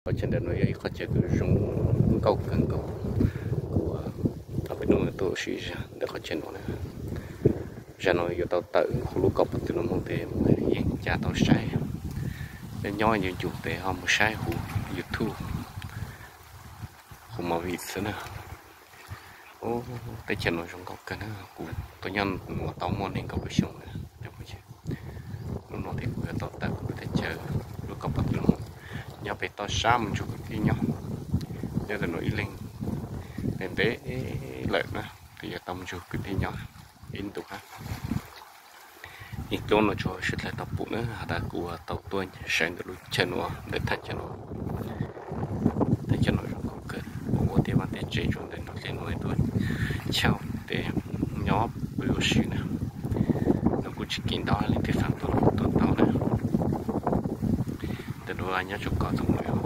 Qhov chaw ntawm no yog ib qhov chaw zoo nkauj kawg nkaus. Kuv ob peb hnub no tuaj ua si ntawm qhov chaw no na. Zaum no yuav tau tawm hauv lub kaum pov tw no mus tes yeej ca tau saib. Nyob nyob yuav ncus tes ho mus saib huv YouTube, huv movie xwb na. Teb chaws no zoo nkauj kawg na, kuv tuaj nyob no tau muaj nees nkaum lub xyoo na. Lub no tes kuv yuav tau tawm kuv lub teb chaws, lub kaum pov tw no, nyob pem toj sab mus ntsug kwv tij nyob. Nyob ntawm no ib leeg ntev ntev lawm na, kuv yuav tau mus ntsug kwv tij nyob ib ntus na. Ib hnub no tsuas sib dlhau tau pum na has tas kuv tau tuaj saib ntawm lub chaw no, ntawm thaj chaw no. Thaj chaw no zoo nkauj kawg, ua tiaj vaj tiaj tsev tsuas ntawm no, ces no tuaj chaw tes nyob pw ua si na. No kuj tsis kim ntau li tej fab tuaj tuaj tau na. Ntawm no nyob tsuas kom tau mus